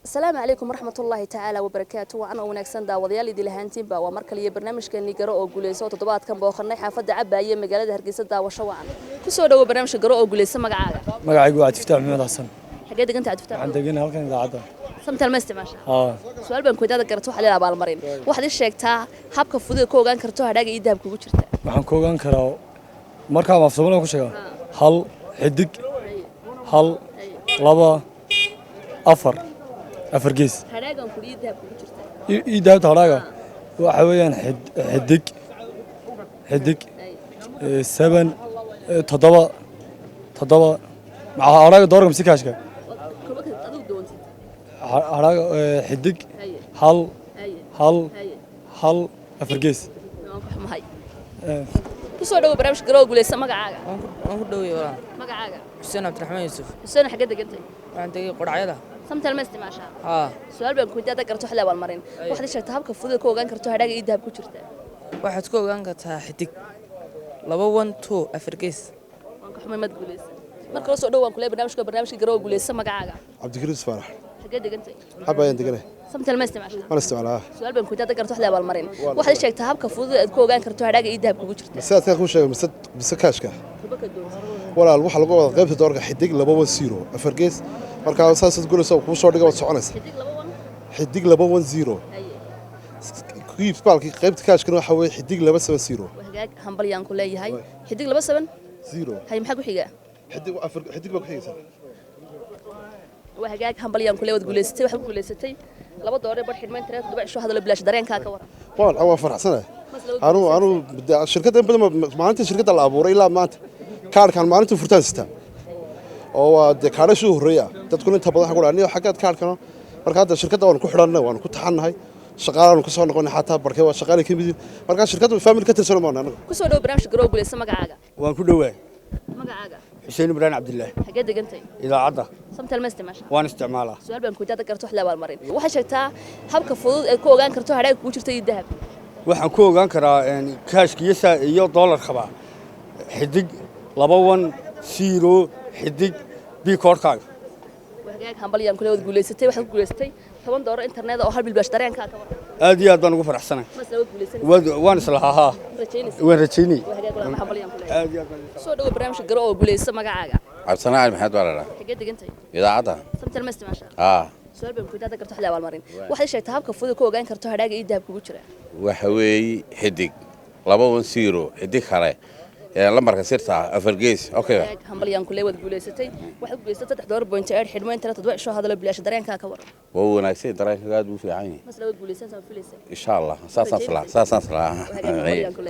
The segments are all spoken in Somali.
Asalaamu calaykum waraxmatullaahi tacaala wabarakaatu. Wacan oo wanaagsan daawadayaal idil ahaantiinba, waa mar kaliya barnaamijkeennii Garo oo Guuleyso oo toddobaadkan booqanay xaafadda Cabaaye magaalada Hargeysa. Daawasho wacan. Kusoo dhawo barnaamijka Garo oo Guuleyso. Magacaaga? Magacaygu waa Cabdifataax Maxamed Xasan. Xagee deganta, Cabdifataax? Waxaan degan halkan idaacadda. Samtel ma isticmaasha? Haa. Su-aal baan ku weydaada, garato waxaa leedahay abaalmarin. Waxaad ii sheegtaa habka fudud ku ogaan karto hadhaaga iyo dahabka ugu jirta. Waxaan ku ogaan karaa markaan af Soomaaliya ku sheegaa 1 xidig 1 2 4 4 gees. Hadhaagan kudhiyo dahabka ugu jirta. Ii dahabta hadhaaga waxa weeyaan xidig xidig 7 7 7. Maxaa hadhaaga doorka mise kaashka? Adigu doontid. Hadhaaga xidig 1 1 1 4 gees. Waan ku xumahay. Kusoo dhawo barnaamijka Garo oo Guuleysa. Magacaaga? Waan ku dhowey walaal. Magacaaga? Xuseen Cabdiraxmaan Yuusuf. Xuseen, xagee degantay? Waxaan tegey Qodhacyada. Samtel ma isticmaashaa? Haa. Su-aal baan ku weydiiyaa, garato wax abaalmarin. Waxaad ii sheegtaa habka fudud ku ogaan karto hadhaaga iyo dahab ku jirta. Waxaad ku ogaan kartaa xidig 2 1 2 4 gees. Waan ka xumay, mad guuleysa. Marka la soo dhow waan kule barnaamijka Garo oo Guuleysa. Magacaaga? Cabdikariim Faarax. Xagee degantay? Xaba ayaan deganay. Samtel ma isticmaashaa? Waan isticmaalaa. Su-aal baan ku weydiiyaa, garato wax abaalmarin. Waxaad ii sheegtaa habka fudud aad ku ogaan karto hadhaaga iyo dahab kugu jirta. Mise adkaa kuu sheegay mise kaashka? Kuba ka doonta. Walaal, waxaa lagu wadaa qaybta doorka xidig 2 1 0 4 gees. Markaa saasaad gulaysa kuu soo dhiga, waad soconaysa. Xidig 2 1. Xidig 2 1 0. Kiib baalkii qaybta kaashkana waxaa weeye xidig 2 7 0. Hagaag, hambalyaan ku leeyahay. Xidig 2 7 0. Hay, maxaa ku xiga? Xidig afar xidig baa ku xigaysa. Waa hagaag, hambalyaan ku leeyahay. Waad guuleysatay. Waxaad ku guuleysatay 2 doolar bar xidhmayn tareed 7 cisho hadalo bilaash. Dareenkaa ka waran? Waan faraxsanahay. Anuu shirkadda in badan maalintii shirkadda la abuuray ilaa maanta kaarhkan maalintii furtaan sitaa oo waa dee kaadhashii u horreeya. Dadkuna inta badan waxaa ku dhaha, "Niyo, xaggaad kaarhkano?" Marka hadda shirkadda waanu ku xidhannay, waanu ku taxannahay, shaqaalaanu ka soo noqonay, xataa barkee waa shaqaalay ka mid yihiin. Marka shirkadda family ka tirsan maana anaga. Kusoo dhow barnaamijka Garow Guuleysa. Magacaaga? Waan ku dhowahay. Magacaaga? Xuseen Ibraahim Cabdilaahi. Xagee degantay? Idaacadda. Samtel ma isticmaasha? Waan isticmaalaa. Su-aal baan ku weydiin, garto wax la abaalmarin. Waxay sheegtaa habka fudud ee ku ogaan karto hadhaaga kugu jirta iyo dahab. Waxaan ku ogaan karaa kaashka iyo iyo doolarkaba xidig 2 1 0 xidig PIN code-kaaga. Hagaag, hambalyaan kule. Wad guuleysatay. Waxaad ku guuleysatay 10 doolar internet oo hal bil bilaash. Dareenkaa ka waran? Aad iyo aad baan ugu faraxsanahay. Mas waad guuleysanaysaa? Waan islahaa, haa. Rajaynaysaa? Waan rajaynay. Waa hagaag walaal, hambalyaan kule. Aad iyo aad baan. Soo dhawo barnaamijka Garo oo Guuleysa. Magacaaga? Cabdisanaa Cali Maxamed baa la dhahaa. Xagee degantay? Idaacadda. Samtel ma isticmaashaa? Aa. Su-aal baan ku weydiin, garto wax la abaalmarin. Waxaad sheegtaa habka fudud ku ogaan karto hadhaaga iyo dahab kugu jira. Waxa weeye xidig 2 1 0 xidig kale ee lambarka sirta ah afar gees, okay. Hagaag, hambalyaan kule. Waad guuleysatay. Waxaad ku guuleysatay 3 doolar point 8 xidhmo internet 7 cisho hadalo bilaash. Dareenkaa ka waran? Waa wanaagsan, dareenka aad buu fiican yahay. Masla waad guuleysanaysaa, waan filaysaa. Insha Allah, saasaan filaa, saasaan filaa.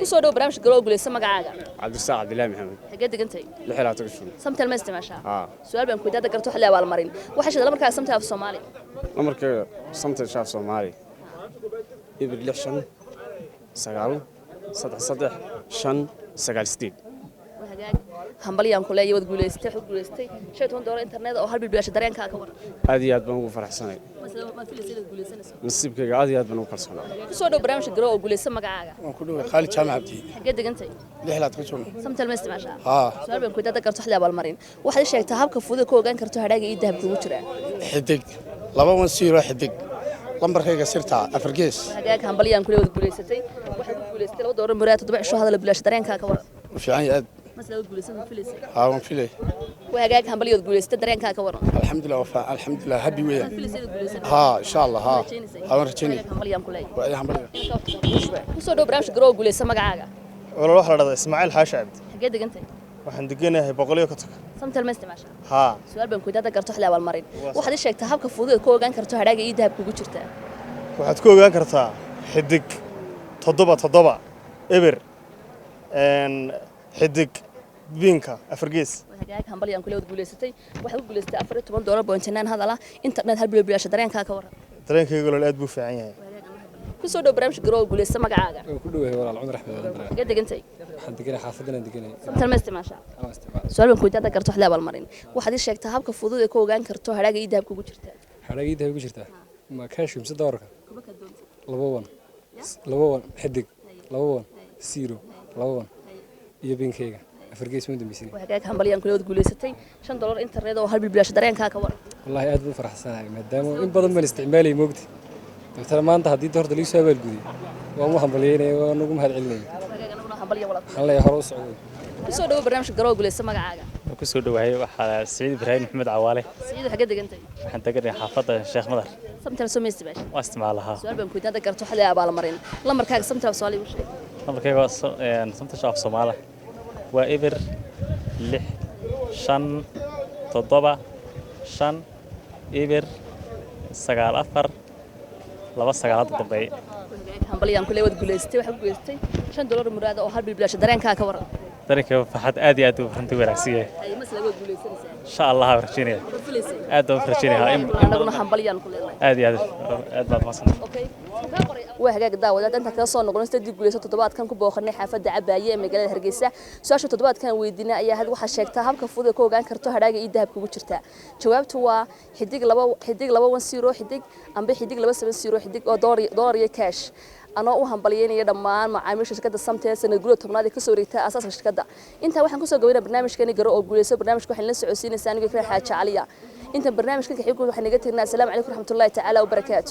Kusoo dhawo barnaamijka Garo oo Guuleysa. Magacaaga? Cabdirasaaq Cabdilaahi Maxamed. Xagee degantay? 26 shun. Samtel ma isticmaashaa? Haa. Su-aal baan ku weydiin, garto wax la abaalmarin. Waxay sheegtaa lambarkaaga Samtel af Soomaali. Lambarka Samtel shaaf Soomaali 0 6 5 9 3 3 5 9 8. Waa hagaag, hambalyaan ku leeyahay. Waad guuleysatay. Waxaad guuleysatay 15 doolar internet oo hal bil bilaash. Dareenkaa ka waran? Aad iyo aad baan ugu faraxsanay. Masla ma filaysa inaad guuleysanayso? Nasiibkayga aad iyo aad baan ugu kalsoonaa. Kusoo dhawo barnaamijka Garo oo Guuleysa. Magacaaga? Waan ku dhoway. Khaalid Jaamac Cabdi. Xagee degantay? 26 shun. Samtel ma isticmaashaa? Haa. Su-aal baan ku weydiin, garto wax la abaalmarin. Waxaad sheegtaa habka fudud ku ogaan karto hadhaaga iyo dahab kugu jira. Xidig 2 1 0 xidig lambarkayga sirta afar gees. Hagaag, hambalyaan kule. Wad guuleysatay. Waxaad ku guuleysatay 2 doolar muraad 7 cisho hadala bilaash. Dareenkaa ka waran? U fiican yahay aad. Masla waad guuleysan filaysa? Haa, waan filay. Waa hagaag, hambalyood guuleysatay. Dareenkaa ka waran? Alxamdulilah, wafa alxamdulilah, happy weeyaan. Filaysa inaad guuleysanayso? Haa, insha Allah, haa. Haa, waan rajaynay. Hambalyaan ku leeyahay. Waa hambalyo. Kusoo dhow barnaamijka Garow Guuleysa. Magacaaga? Walaal, waxaa la dhahdaa Ismaaciil Xaashi Cabdi. Xagee degantay? Waxaan deganahay 150-ka. Samtel ma isticmaashaa? Haa. Su-aal baan ku weydiin, garto xilli abaalmarin. Waxaad ii sheegtaa habka fudud ee ku ogaan karto hadhaaga iyo dahab kugu jirta. Waxaad ku ogaan kartaa xidig 7 7 0 xidig PIN-ka afar gees. Hagaag, hambalyaan kule. Wad guuleysatay. Waxaad ku guuleysatay 14 doolar point 9 hadala internet hal bilo bilaasha. Dareenkaa ka waran? Dareenkayga walaal aad buu fiican yahay. Kusoo dhow barnaamijka Garow Guuleysta. Magacaaga? Waan ku dhowahay walaal. Cumar Axmed Aadan Dareen. Xagee degantay? Waxaan deganahay xaafadan aan deganay. Samtel ma isticmaashaa? Aan isticmaala. Su-aal baan ku weydiin, garto xilli abaalmarin. Waxaad ii sheegtaa habka fudud ee ku ogaan karto hadhaaga iyo dahab kugu jirta. Hadhaaga ii dahab ku jirtaa ma kaashka mise doolarka? 2 1 2 1 xidig 2 1 0 2 1 iyo PIN-kayga afar gees ma dambaysin. Waa hagaag, hambalyaan kule. Wad guuleysatay 5 doolar internet oo hal bil bilaash. Dareenkaa ka waran? Wallaahi aad buu u faraxsanahay, maadaama in badan baan isticmaalayay moogta. Dabetana maanta haddii horta liigu soo abaalguday, waan u hambalyeynaya, waan ugu mahad celinaya. Waxaan leeyahay hore u socday. Kusoo dhawo barnaamijka Garoo Guuleysa, magacaaga? Waan kusoo dhawahay. Waxaa Siciid Ibraahim Maxamed Cawaale. Siciid, xagee degantay? Waxaan deganahay xaafadda Sheekh Madar. Samtel soo ma isticmaashay? Waa isticmaalahaa. Su-aal baan ku weydiin, hadda garto waxaa abaalmarin. Lambarkaaga Samtel Soomaali igu sheeg. Lambarkayga waa Samtel Shacab Soomaali, waa 0657509 429 hadda dambeeye. Hambalyaan kule, waad guuleysatay. Waxaad ku guuleysatay $5 muraada oo hal bil bilaasha. Dareenkaa ka waran? Dareenkayga farxad aad iyo aad uu runtii wanaagsan yahay. Ay masla waad guuleysanaysaa? Insha Allah waan rajaynaya. Ma filaysay? Aad baan rajaynaya. Anaguna hambalyaan ku leenahay. Aad iyo aad aad baad mahadsantahay. Okay, waa hagaag daawadaad, intaan kaga soo noqon sidii guuleyso toddobaadkan ku booqanay xaafadda Cabaaye ee magaalada Hargeysa. Su-aasha toddobaadkan weydiinay ayaa had waxaa sheegtaa habka fudud ee ku ogaan karto hadhaaga iyo dahabka ugu jirta. Jawaabtu waa *6*210* amba *270* oo doolar iyo cash. Anoo u hambalyeynaya dhammaan macaamiisha shirkadda Samtel sanad gudaha 10aad ee kasoo wareegta aasaaska shirkadda. Intaa waxaan kusoo gabaynaa barnaamijkeeni Garo oo Guuleyso. Barnaamijka waxaan la socodsiinaysaa aniga Ikraan Xaaji Caliya. Intan barnaamijkan kaxigo waxaan naga tegnaa asalaamu calaykum raxmatullaahi tacaala wabarakaatu.